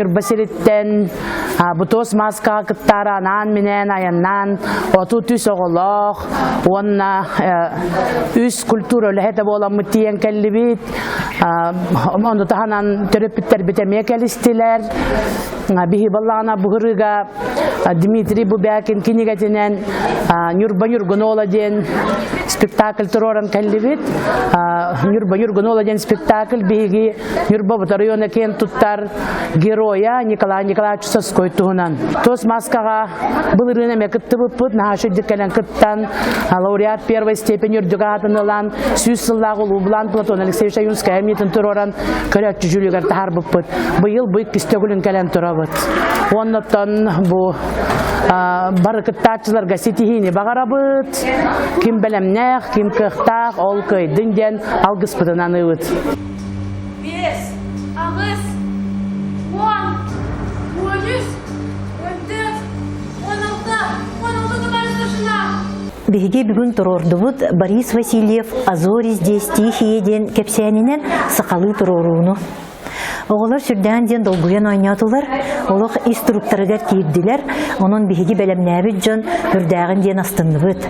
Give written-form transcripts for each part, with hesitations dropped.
Ньурба сириттэн бу туос мааскаҕа кыттаары анаан-минээн айаннаан 33 оҕолоох уонна үс культура үлэһитэ буоламмыт тиийэн кэллибит. Ону таһынан төрөппүттэрбит эмиэ кэлистилэр. Биһи баллаҕына быһырыыга Дмитрий Бубякин кинигэтинэн Ньурба Ньургунола диэн спектакль туруоран кэллибит. Ньурба Ньургунола диэн спектакль биһиги Ньурба района киэн туттар геройа Николай Николаевич Соской туһунан. Тос маскаҕа былырыын эмэ кыттыбыппыт, наһаа үчүгдүк кэлэн кыттан, лауреат первой степени үрдүк аатын ылан, 100 сыллаах улуу Булан Платон Алексеевич Аюнская митин туруоран көрөөччү дьүүлүгэр таһаарбыппыт. Быйыл бу иккис төгүлүн кэлэн турабыт. Оннуттан бу бары кыттааччыларга ситиһиини баҕарабыт. Ким бэлэмнээх, ким кыахтаах, ол кыайдын диэн алгыспытын аныыбыт. Биэс, аҕыс, уон, 13, 14, 16, 16 товарищ старшина! Биһиги бүгүн туруордубут Борис Васильев «А зори здесь тихие» диэн кэпсээнинэн сахалыы туруорууну. Оҕолор сүрдээн диэн долгуйан оонньоотулар, олох ис туруктарыгар киирдилэр, онон биһиги бэлэмнээбит дьон үрдээҕин диэн астынныбыт.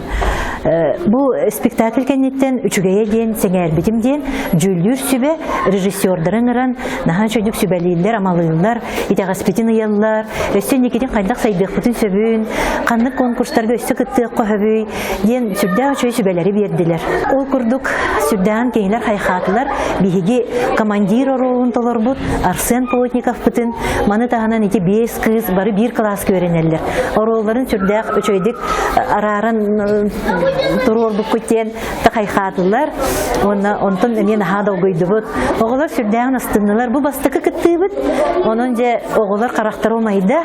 Бу спектакль кэнниттэн үчүгэйэ диэн сэҥээрбитим диэн дьүүллүүр сүбэ режиссердары ыҥыран наһаа үчүгдүк сүбэлииллэр, амалыыллар, итэҕэспитин ыйаллар, өссө инникитин хайдах сайдыахпытын сөбүн, ханнык конкурстарга өссө кыттыахха сөбүй диэн сүрдээх үчүгэй сүбэлэри биэрдилэр. Ол курдук сүрдээҕин кинилэр хайхаатылар. Биһиги командир оруолун толорбут Арсен Плотниковпытын, маны таһынан ити биэс кыыс бары биир кылааска үөрэнэллэр. Оруолларын сүрдээх үчүгэйдик арааран туруорбуккут диэн хайхаатылар. Уонна онтон эмиэ наһаа долгуйдубут. Оҕолор сүрдээҕин астыннылар. Бу бастакы кыттыыбыт. Онон дьэ оҕолор харахтара умайда.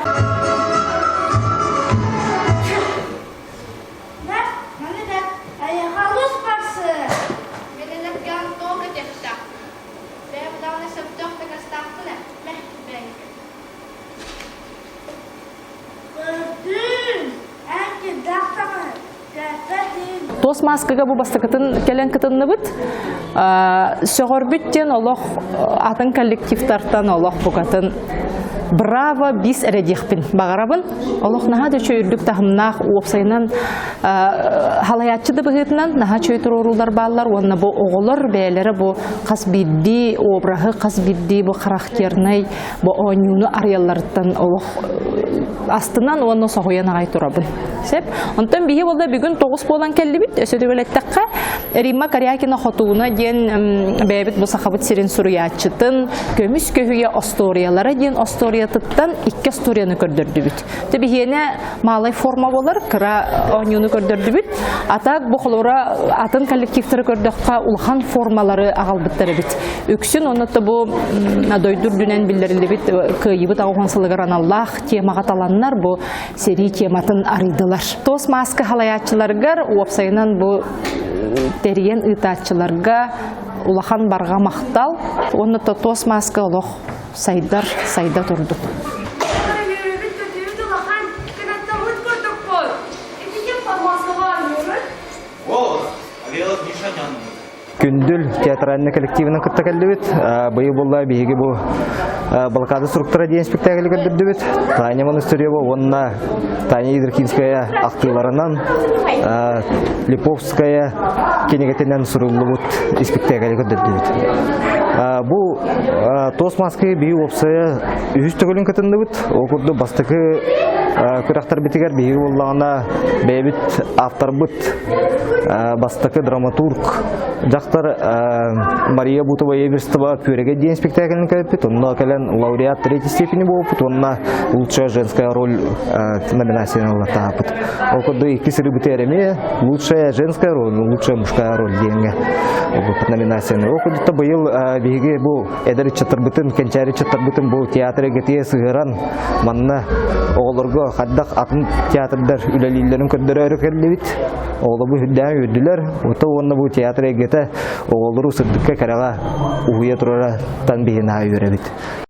Туос мааскыга бу бастакытын кэлэн кытынныбыт. Сөҕөрбүт диэн олох атын коллективтартан олох букатын браво бис эрэ диэхпин баҕарабын. Олох наһаа да үчүгэй үрдүк таһымнаах уопсайынан халайааччы да быһыытынан наһаа үчүгэй туруоруулар бааллар уонна бу оҕолор бэйэлэрэ бу хас биирдии обраһы, хас биирдии бу характернай бу оонньууну арыйалларыттан олох астынан уонна соһуйан аҕай турабын. Сеп. Онтон биһи болда бүгүн 9 буолан кэллибит. Өсө төгөлэттэххэ Римма Корякина Хотууна диэн бэйэбит бу сахабыт сирин суруйааччытын Көмүс көһүйэ остуоруйалара диэн остуоруйатыттан икки остуоруйаны көрдөрдүбүт. Те биһиэнэ малай форма болар, кыра оонньууну көрдөрдүбүт. А так бу холура атын коллективтары көрдөххө улахан формалары аҕалбыттар эбит. Үксүн онно бу дойду үрдүнэн биллэриллибит кыайыбыт аҕуһун сылыгар аналлаах темаҕа таланнар бу сэрии тематын арыйдылар. Туос мааска халайааччыларгар уопсайынан бу тэрийэн ыытааччыларга улахан барҕа махтал. Уонна то туос мааска олох сайдар, сайда турдук. Күндүл театральный коллективынан кытта кэллибит. Быйыл буолла биһиги бу Блокада структура диэн спектакль көрдөрдүбүт. Таня Монастырева уонна Таня Едркинская ахтыыларынан Липовская кинигэтинэн суруллубут спектакль көрдөрдүбүт. Бу Туос маскы биһи уопсайа үһүс төгүлүн кытынныбыт. Ол курдук бастакы күрэхтэрбитигэр биһиги буоллаҕына бэйэбит авторбыт бастакы драматург дьахтар Мария Бутова-Эверстова «Күөрэгэй» диэн спектакльын кэлбит. Онно кэлэн лауреат третьей степени буолбут уонна лучшая женская роль номинацияны ыллаттаабыт. Ол курдук икки сырыбыты эрэми лучшая женская роль, лучшая мужская роль диэҥҥэ номинацияны. Ол курдук быйыл биһиги бу эдэр ыччаттарбытын, кэнчээри ыччаттарбытын бу театр эйгэтигэр сыһыаран манна оҕолорго хайдах атын театрдар үлэлииллэрин көрдөрөөрү кэллибит. Оҕолорбу үрдээн үөрдүлэр. Ото уонна бу театр эйгэтэ оҕолору сырдыкка кэрэҕэ уһуйа турара тан биһи наһаа үөрэбит.